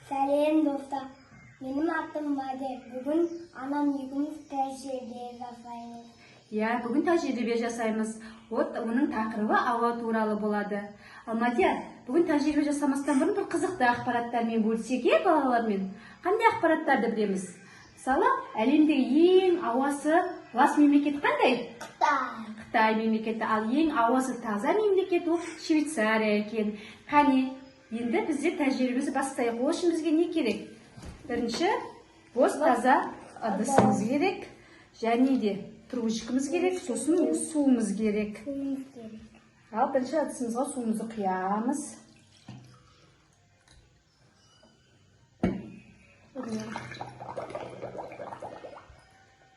Сәлем, достар! Менің атым Мадияр. Бүгін анам екеуміз тәжірибе жасаймыз. Иә, бүгін тәжірибе жасаймыз. Вот оның тақырыбы ауа туралы болады. Ал Мадияр, бүгін тәжірибе жасамастан бұрын бір қызықты ақпараттармен бөлісек, иә, балалармен. Қандай ақпараттарды білеміз? Мысалы, әлемдегі ең ауасы лас мемлекет қандай? Қытай. Қытай мемлекеті. Ал ең ауасы таза мемлекет ол Швейцария екен. Қане, енді бізде тәжірибемізді бастайық. Ол үшін бізге не керек? Бірінші, бос таза ыдысымыз керек, және де трубочкамыз керек, сосын суымыз керек. Суымыз керек. Ал бірінші ыдысымызға суымызды құямыз.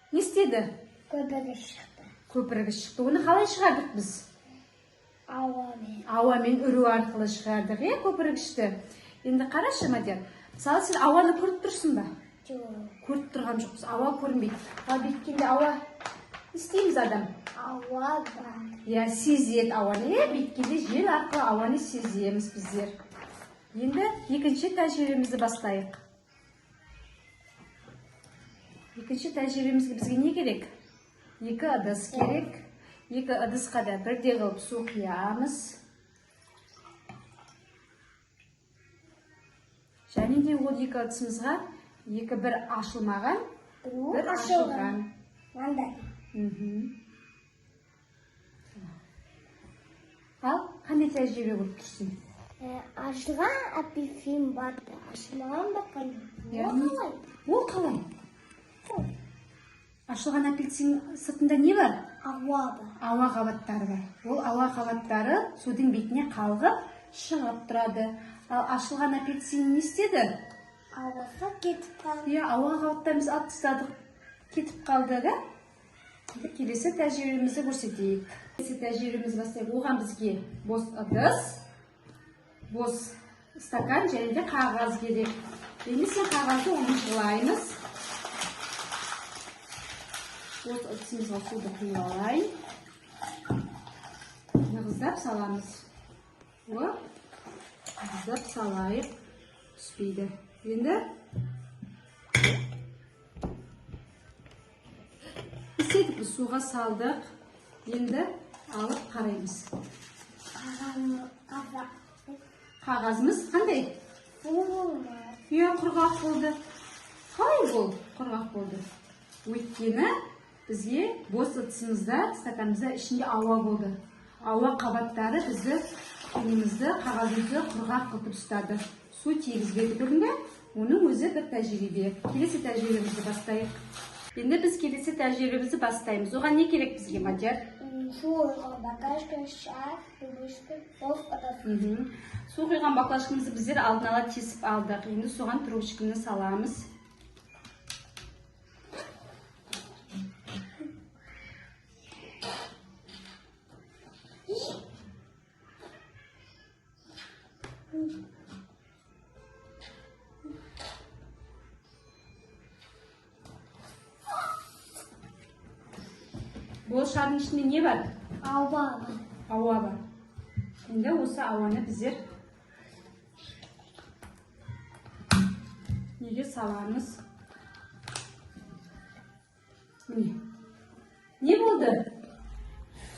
Не істеді? Көбігі шықты. Көпіргі шықты. Оны қалай шығардық біз? Ауамен. Ауамен үру арқылы шығардық, иә, көпіргішті. Енді қарашы, Мадияр, мысалы, сен ауаны көріп тұрсың ба? Жоқ. Көріп тұрған жоқпыз, ауа көрінбейді. Ал бүйткенде ауа не істейміз адам? Ауа бар. Иә, сезеді ауаны, иә, бүйткенде жел арқылы ауаны сеземіз біздер. Енді екінші тәжірибемізді бастайық. Екінші тәжірибемізге бізге не керек? Екі ыдыс керек. Екі ыдысқа да бірдей қылып су құямыз. Және де ол екі ыдысымызға екі бір ашылмаған, Біреуі бір ашылған. Мынандай. Ал қандай тәжірибе көріп тұрсың? Ашылған апельсин бар. Ашылмаған баққан. Иә. Ол қалай? Ол қалай? Ол Ашылған апельсин сыртында не бар? Ауа бар. Ауа қабаттары бар. Ол ауа қабаттары судың бетіне қалғып шығып тұрады. Ал ашылған апельсин не істеді? Ауасы кетіп қалды. Иә, ауа қабаттарын біз алып тастадық, кетіп қалды да. Енді келесі тәжірибемізді көрсетейік. Келесі тәжірибемізді бастайық. Оған бізге бос ыдыс, бос стакан және де қағаз керек. Енді сен қағазды ұмшылаймыз. Бос ыдысымызға суды құйып алайын. Нығыздап саламыз. О, нығыздап салайық. Түспейді. Енді не істедік біз? Суға салдық. Енді алып қараймыз. Қағаз. Қағазымыз қандай? Су болмады. Иә, құрғақ болды. Қалай ол құрғақ болды? Өйткені бізге бос ыдысымызда, стаканымызда ішінде ауа болды. Ауа қабаттары бізді немізді, қағазымызды құрғақ қылып ұстады. Су тигізбеді, көрдің бе? Оның өзі бір тәжірибе. Келесі тәжірибемізді бастайық. Енді біз келесі тәжірибемізді бастаймыз. Оған не керек бізге, Мадияр? Су құйған баклажка, шар, трубочка, бос ыдыс. Су құйған баклажкамызды біздер алдын ала тесіп алдық. Енді соған трубочканы саламыз. Бұл шардың ішінде не бар? Ауа бар. Ауа бар. Енді осы ауаны біздер неге саламыз? Міне. Не болды?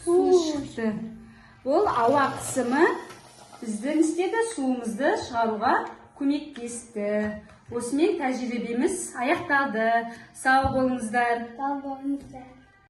Су шықты. Ол ауа қысымы бізді не істеді? Суымызды шығаруға көмектесті. Осымен тәжірибеміз аяқталды. Сау болыңыздар. Сау болыңыздар.